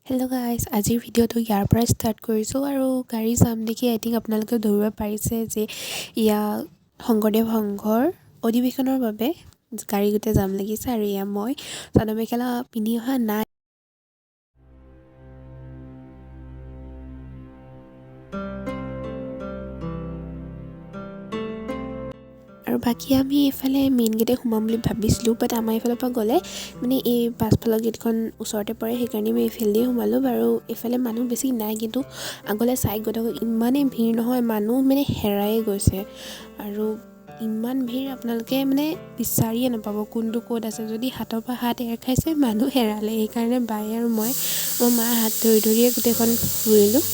Hello' guys, আজিৰ ভিডিঅ'টো ইয়াৰ পৰাই ষ্টাৰ্ট কৰিছোঁ। আৰু গাড়ী জাম দেখি আই থিংক আপোনালোকে ধৰিব পাৰিছে যে এয়া শংকৰদেৱ সংঘৰ অধিৱেশনৰ বাবে গাড়ী গোটেই জাম লাগিছে। আৰু এয়া মই চাদৰ মেখেলা পিন্ধি অহা নাই। আৰু বাকী আমি এইফালে মেইন গেটে সোমাম বুলি ভাবিছিলোঁ, বাট আমাৰ এইফালৰ পৰা গ'লে মানে এই পাছফালৰ গেটখন ওচৰতে পৰে, সেইকাৰণে আমি এইফালেদি সোমালোঁ। বাৰু এইফালে মানুহ বেছি নাই, কিন্তু আগলৈ চাই গৈ থাকোঁ ইমানেই ভিৰ নহয়, মানুহ মানে হেৰায়ে গৈছে। আৰু ইমান ভিৰ আপোনালোকে মানে বিচাৰিয়ে নাপাব কোনটো ক'ত আছে। যদি হাতৰ পৰা হাত এৰ খাইছে মানুহ হেৰালে। সেইকাৰণে বাই আৰু মই মোৰ মাৰ হাত ধৰি ধৰিয়ে গোটেইখন ফুৰিলোঁ।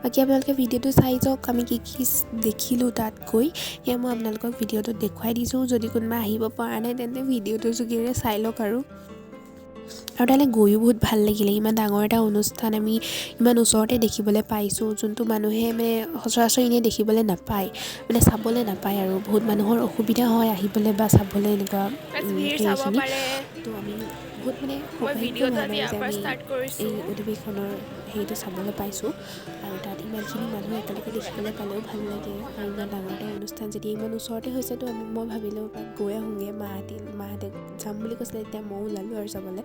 বাকী আপোনালোকে ভিডিঅ'টো চাই যাওক, আমি কি কি দেখিলোঁ তাত গৈ, সেয়া মই আপোনালোকক ভিডিঅ'টোত দেখুৱাই দিছোঁ। যদি কোনোবা আহিব পৰা নাই তেন্তে ভিডিঅ'টোৰ যোগেৰে চাই লওক। আৰু আৰু তালৈ গৈও বহুত ভাল লাগিলে। ইমান ডাঙৰ এটা অনুষ্ঠান আমি ইমান ওচৰতে দেখিবলৈ পাইছোঁ, যোনটো মানুহে মানে সচৰাচৰ এনেই দেখিবলৈ নাপায়, মানে চাবলৈ নাপায়। আৰু বহুত মানুহৰ অসুবিধা হয় আহিবলৈ বা চাবলৈ এনেকুৱা ভিৰ চাব হেৰিখিনি। পাৰে। তো আমি বহুত মানে মই সৌভাগ্য ভিডিঅ'টো হয় আজি যে ইয়াৰ পৰা আমি ষ্টাৰ্ট এই কৰিছোঁ। অধিৱেশনৰ হেৰিটো চাবলৈ পাইছোঁ। আৰু তাত ইমানখিনি মানুহ একেলগে দেখিবলৈ পালেও ভাল লাগে। আৰু ইমান ডাঙৰ এটা অনুষ্ঠান যেতিয়া ইমান ওচৰতে হৈছে, তো আমি মই ভাবিলোঁ এপাক গৈ আহোঁগৈ। মাহঁতে যাম বুলি কৈছিলে, তেতিয়া ময়ো ওলালোঁ আৰু যাবলৈ।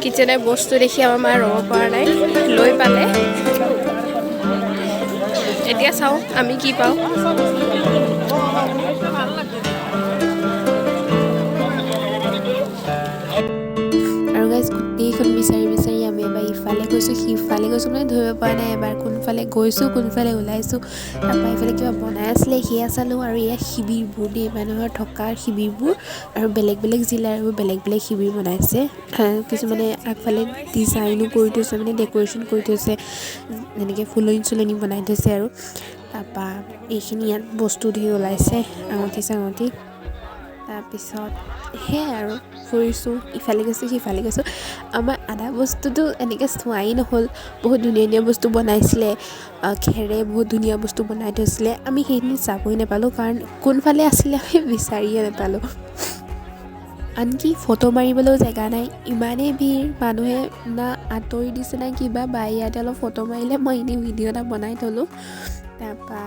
কিটচেনৰ বস্তু দেখি আমাৰ মা ৰ'ব পৰা নাই, লৈ পালে। এতিয়া চাওঁ আমি কি পাওঁ। আৰু গাইজ, গোটেইখন বিচাৰি বিচাৰি আমি এবাৰ ইফালে গৈছোঁ, সিফালে গৈছোঁ, মানে ধৰিব পৰা নাই এবাৰ কোনফালে গৈছোঁ, কোনফালে ওলাইছোঁ। তাৰপৰা এইফালে কিবা বনাই আছিলে, সেয়া চালোঁ। আৰু এয়া শিবিৰবোৰ দেই, মানুহৰ থকাৰ শিবিৰবোৰ। আৰু বেলেগ বেলেগ জিলাৰ এইবোৰ বেলেগ বেলেগ শিবিৰ বনাইছে। কিছুমানে আগফালে ডিজাইনো কৰি থৈছে, মানে ডেক'ৰেশ্যন কৰি থৈছে, এনেকৈ ফুলনি চুলনি বনাই থৈছে। আৰু তাৰপৰা এইখিনি ইয়াত বস্তু ধেৰ ওলাইছে, আঙুঠি চাঙুঠি। তাৰপিছত সেয়াই আৰু ফুৰিছোঁ, ইফালে গৈছোঁ সিফালে গৈছোঁ। আমাৰ আধা বস্তুটো এনেকৈ চোৱাই নহ'ল। বহুত ধুনীয়া ধুনীয়া বস্তু বনাইছিলে, খেৰে বহুত ধুনীয়া বস্তু বনাই থৈছিলে। আমি সেইখিনি চাবই নাপালোঁ, কাৰণ কোনফালে আছিলে আমি বিচাৰিয়ে নাপালোঁ। আনকি ফটো মাৰিবলৈও জেগা নাই, ইমানেই ভিৰ। মানুহে না আঁতৰি দিছে না কিবা। বাই ইয়াতে অলপ ফটো মাৰিলে, মই এনেই ভিডিঅ' এটা বনাই থ'লোঁ। তাৰপৰা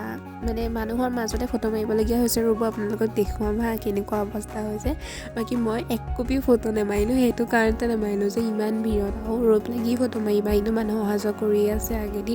মানে মানুহৰ মাজতে ফটো মাৰিবলগীয়া হৈছে। ৰ'ব, আপোনালোকক দেখুৱাম হা কেনেকুৱা অৱস্থা হৈছে। বাকী মই এক কপি ফটো নামাৰিলোঁ, সেইটো কাৰণতে নামাৰিলোঁ যে ইমান ভিৰত আৰু ৰৈ পেলাই কি ফটো মাৰিবা, এনেও মানুহ অহা যোৱা কৰিয়ে আছে আগেদি।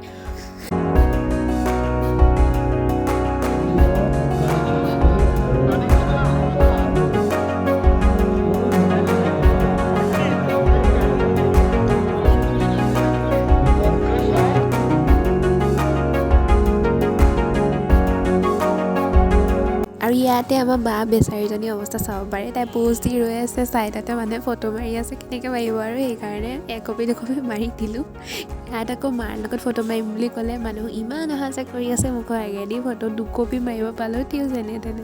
আৰু ইয়াতে আমাৰ বা বেচাৰীজনীৰ অৱস্থা চাব পাৰে। তাই প'জ দি ৰৈ আছে, ছাইডতে মানুহে ফটো মাৰি আছে, কেনেকৈ মাৰিব আৰু। সেইকাৰণে একপি দুকপি মাৰি দিলোঁ। ইয়াত আকৌ মাৰ লগত ফটো মাৰিম বুলি ক'লে মানুহ ইমান অহা যোৱা কৰি আছে মুখৰ আগেদি, ফটো দুকপি মাৰিব পালোঁ তেওঁ যেনে তেনে।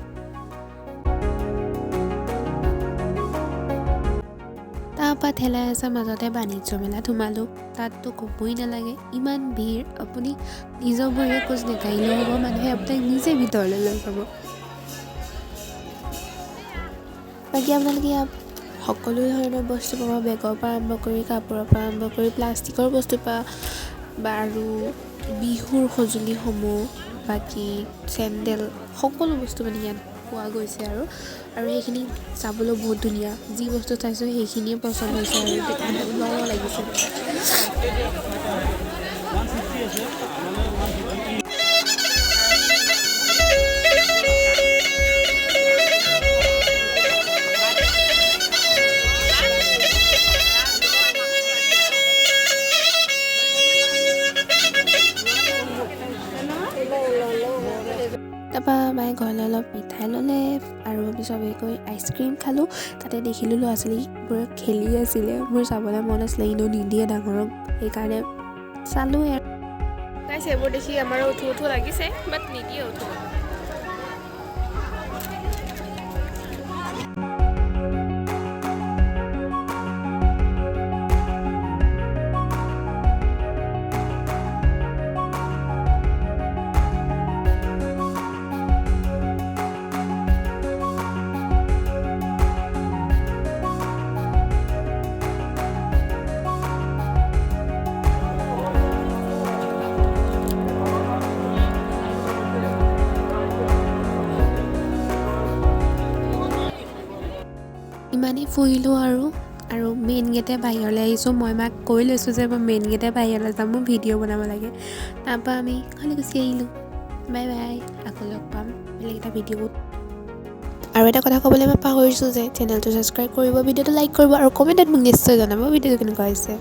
তাৰপৰা ঠেলা হেঁচা মাজতে বাণিজ্য মেলাত সোমালোঁ। তাততো ক'বই নালাগে, ইমান ভিৰ, আপুনি নিজৰ ভৰিৰে খোজ নাকাঢ়িলেও হ'ব, মানুহে আপোনাক নিজে ভিতৰলৈ লৈ যাব। বাকী আপোনালোকে ইয়াত সকলো ধৰণৰ বস্তু পাব, বেগৰ পৰা আৰম্ভ কৰি কাপোৰৰ পৰা আৰম্ভ কৰি প্লাষ্টিকৰ বস্তুৰ পৰা বা আৰু বিহুৰ সঁজুলিসমূহ, বাকী চেণ্ডেল, সকলো বস্তু মানে ইয়াত পোৱা গৈছে। আৰু আৰু সেইখিনি চাবলৈও বহুত ধুনীয়া, যি বস্তু চাইছোঁ সেইখিনিয়ে পচন্দ হৈছে আৰু লওঁ লাগিছে। তাৰপৰা মায়ে ঘৰলৈ অলপ মিঠাই ল'লে আৰু আমি চবেই গৈ আইচক্ৰীম খালোঁ। তাতে দেখিলোঁ ল'ৰা ছোৱালীবোৰে খেলি আছিলে, মোৰ চাবলৈ মন আছিলে, এনেও নিদিয়ে ডাঙৰক, সেইকাৰণে চালোঁ আৰু। গাইছ, এইবোৰ দেখি আমাৰো উঠো উঠো লাগিছে, বাট নিদিয়ে উঠিব। ইমানেই ফুৰিলোঁ আৰু আৰু মেইন গেটে বাহিৰলৈ আহিছোঁ। মই মাক কৈ লৈছোঁ যে মই মেইন গেটে বাহিৰলৈ যাম, মোৰ ভিডিঅ' বনাব লাগে। তাৰপৰা আমি ঘৰলৈ গুচি আহিলোঁ। বাই বাই, আকৌ লগ পাম বেলেগ এটা ভিডিঅ'ত। আৰু এটা কথা ক'বলৈ মই পাহৰিছোঁ যে চেনেলটো ছাবস্ক্ৰাইব কৰিব, ভিডিঅ'টো লাইক কৰিব আৰু কমেণ্টত মোক নিশ্চয় জনাব ভিডিঅ'টো কেনেকুৱা হৈছে।